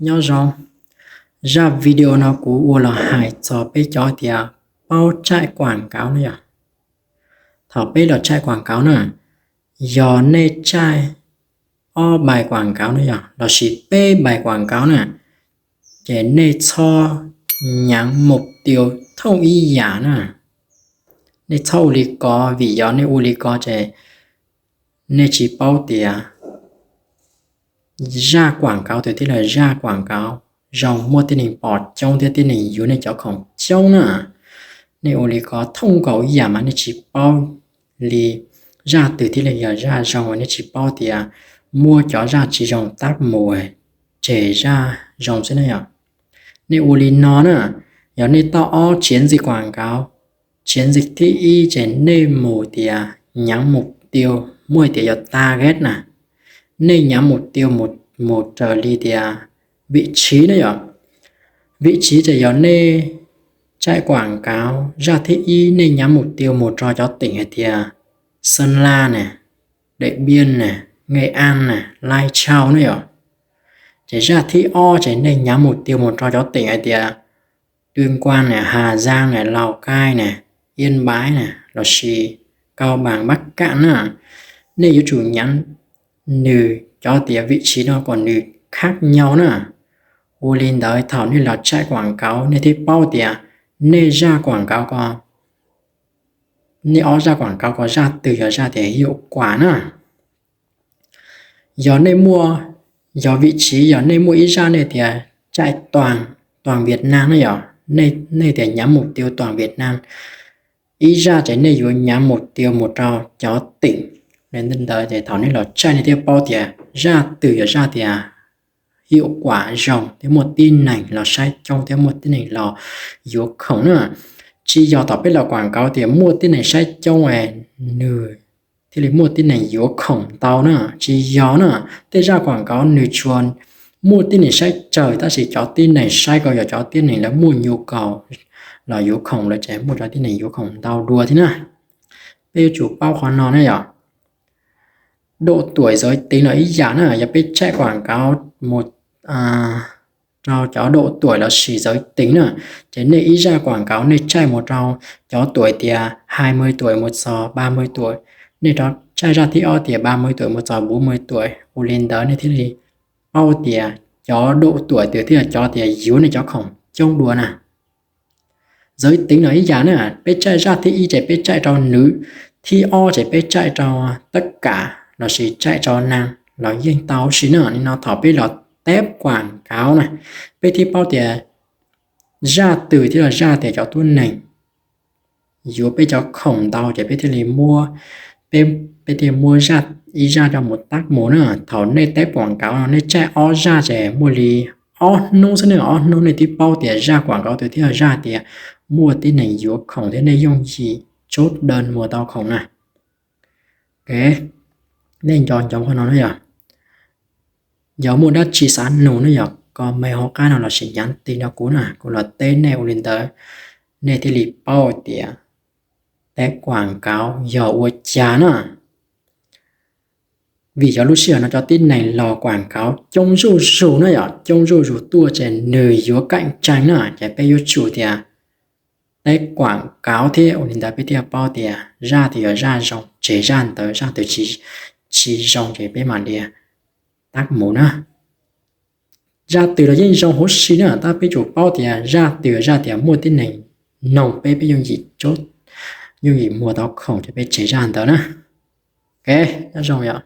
Nyob zoo, zaj video no kuv ua los hais txog peb cov tias paub tsaij kuam kauv ne yom. Thaum peb los tsaij kuam kauv na, yog nej tsaij ob npais kuam kauv ne yom, lossis peb npais kuam kauv na, ces nej txhob nyav mus tias thooj ib yam na. Nej txhob ua li ko, vim yog nej ua li ko ces nej tsis paub tias zaj kuam kauv twg thiaj li zaj kuam kauv zoo, muaj tib neeg pom coob thiab tib neeg yuav nej cov khoom coob na. Nej ua li ko thooj nkaus ib yam mas nej tsis paub li zaj twg thiaj li yog zaj zoo, nej tsis paub tias muab cov zaj tsis zoo tab mus, tseg zaj zoo xwb ne yom. Nej ua li no na, yog nej tau ob tsiav ntxim kuam kauv, tsiav ntxim thib ib ces nej mus tias nyav mus tias, muaj tias yog target na, nej nyav mus tias mus raws li tias vim tsiv na yom. Vim tsiv ces yog nej tsaij kuam kauv zaj thib ib nej nyav mus tias mus rau cov teem hais tias Xeeb Las ne, Deem Npiam ne, Nkees Am ne, Lais Tshau ne yom. Ces zaj thib ob ces nej nyav mus tias mus rau cov teem hais tias Tuyên Quang ne, Hà Giang ne, Lào Cai ne, Yên Bái ne, lossis Cao Bằng, Bắc Cạn na. Nej yuav tsum nyav nws cov tias vim tsiv no kom nws khab nyau na. Ua li ntawd thaum nej los tsaij kuam kauv nej thiaj paub tias nej zaj kuam kauv ko, nej ob zaj kuam kauv ko zaj twg yog zaj tias hiu kuam na. Yog nej muaj, yog vim tsiv yog nej muaj ib zaj nej tias tsaij toàn Việt Nam na yom, nej tias nyav mus tias toàn Việt Nam, ib zaj ces nej yuav nyav mus tias mus rau cov teem. Li ntawd ces thaum nej los tsaij nej thiaj paub tias zaj twg yog zaj tias hiu kuam zoo thiab muaj tib neeg los saib coob thiab muaj tib neeg los yuav khoom na. Tsis yog thaum peb los kuam kauv tias muaj tib neeg saib coob es nws thiaj li muaj tib neeg yuav khoom ntau na, tsis yog na. Tej zaj kuam kauv nws tsuas muaj tib neeg saib tsawg tab sis cov tib neeg saib ko yog cov tib neeg lawv muaj nhu kaus los yuav khoom, lawv ces muaj cov tib neeg yuav khoom ntau dua thiab na. Peb yuav tsum paub qhov no na yom. Độ tuổi giới tính los ib yam na, yog peb tsaij kuam kauv mus rau cov độ tuổi lossis giới tính na, ces nej ib zaj kuam kauv nej tsaij mus rau cov tuổi tias hai mươi tuổi mus txog ba mươi tuổi, nej rov tsaij zaj thib ob tias ba mươi tuổi mus txog bốn mươi tuổi, ua li ntawd nej thiaj li paub tias cov độ tuổi twg thiaj yog cov tias yuav nej cov khoom coob dua na. Giới tính los ib yam na, peb tsaij zaj thib ib ces peb tsaij rau nws, thib ob ces peb tsaij rau tất cả lossis tsaij rau nam los yeej tau si na. Nim no thaum peb los teb kuam kauv na, peb thiaj paub tias zaj twg thiaj yog zaj tias cov tuab neeg yuav peb cov khoom ntau ces peb thiaj li muab, peb thiaj muab zaj, ib zaj coj mus tab mus na. Thaum nej teb kuam kauv no nej tsaij ob zaj ces muaj li ob hnub xwb ne, ob hnub nej twb paub tias zaj kuam kauv twg thiaj yog zaj tias muaj tib neeg yuav khoom thiab nej yooj yim chốt đơn mus tau khoom na. Nej nco ntsoov qhov no na yom. Yog muaj dab tsi xav nug ne yom, comment hauv qab no lossis nhắn tin rau kuv na, kuv los teb nej ua li ntawd, nej thiaj li paub tias teb kuam kauv yog ua cas na. Vim yog lub sij hawm no cov tib neeg los kuam kauv coob zuj zus na yom, coob zuj zus tuaj ces nws yuav cạnh tranh na, ces peb yuav tsum tias teb kuam kauv thiab ua li ntawd peb thiaj paub tias zaj twg yog zaj zoo, tseg zaj ntawd, zaj twg tsis zoo ces peb mam li tab mus na. Zaj twg los yeej zoo huv si na, tab peb tsum paub tias zaj twg yog zaj tias muaj tib neeg noog peb, peb yooj yim, yooj yim muag tau khoom ces peb tseg zaj ntawd na. Ok, nyob zoo yom.